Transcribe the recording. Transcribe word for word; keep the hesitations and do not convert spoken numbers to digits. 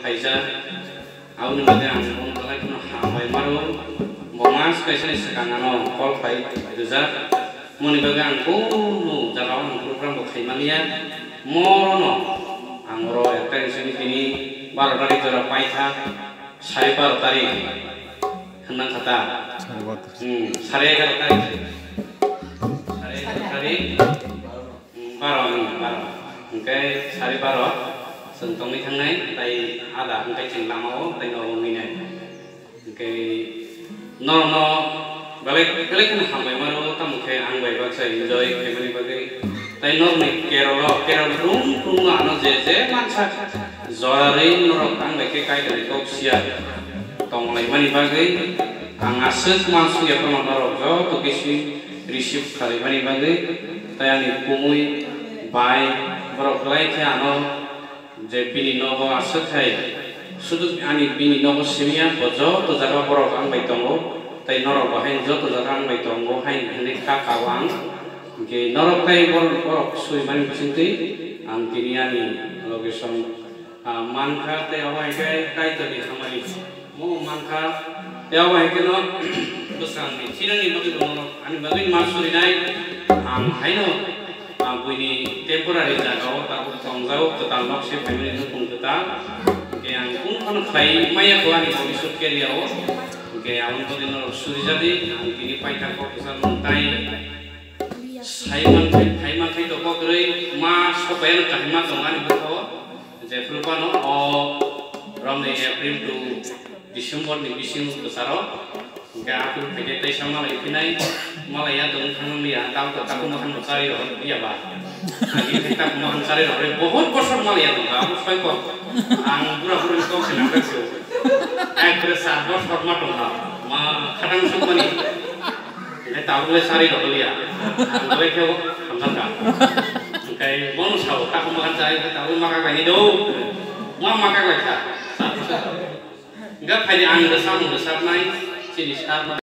Phaijak, aboni bagwi ang bono belai kheno hambai maro. Bo mas kaisani swkang ano call phai rijak. Moni bagwi ang kunu jaga o ang program bo khai maliya. Morono ang oro ekta simi tini baro tarik jora paitha, sare baro tarik hwnna kha ta? Sare baro tarik. Hmm, sare egaro tarik. Sare egaro tarik. Baro, hmm, baro. Hwnkhe sari baro chwng tongwi thangnai, tai ada hwnkhe chwng lamao tai nogo wngwi nai. Hwnkhe norokno belai, belai kheno hambai mano, tamo khe ang bai baksa enjoy khaimani bagwi. Tai norokni Kerala, Kerala brum brumno ano je je mansa jorarwi norok ang bai khe Kaitorni kok siya tonglaimani bagwi ang aswk mansukya phano norok joto kisi receive khlaimani bagwi, tai ani kumui bai borok belai khe ano je bini nogo aswk hai, sudu ani bini nogo simiya, bo joto jaga borok ang bai tongo, tai norok bo hai joto jaga ang bai tongo hai hwnwi kha kao ang. Hwnkhe norok tai borok, borok surimani bisingtwi ang tini ani location, ah, mankha, tei abo hai khe Kaitorni hamari. Mo mankha, tei abo hai kheno bwskango chinani bagwi bono ani bagwi ma surinai. Ang haino, ah, buini temporary jagao tabuk tongjao, kwtal nok se phaimani nukung kwtal. Hwnkhe ang kunu phano khlai maya kho ani bhobishyot career o. Hwnkhe aboni bagwi norok surijadi, ang tini paithak kok kwchar mung tai. Saiman khai, khaiman khai to kok rwi ma sopayan kahima tong ani bukho. Jephru phano o romni April to December ni bisingo kwcharo. Hwnkhe aphuru phaikhe teisa malai phinai, malai ya tong thang liya, tamo to takhuma khan chari rw liya ba. Agi khe takhuma khan chari rw, bohut bosor malai ya tong, abo soi kok. Ang bura bura ni kok se nang rw. Ekbare sat bosor ma tong ha, ma khatang sukmani. Hwnkhe tabuk le chari rw liya. Ang bai khe hamjak kha. Hwnkhe bono sao, takhuma khan chari, tabuk ma kak lai ni do. Ma ma kak lai kha. Sat bosor. Hwnkhe phaidi ang rwchapmung rwchapnai, chini sar ma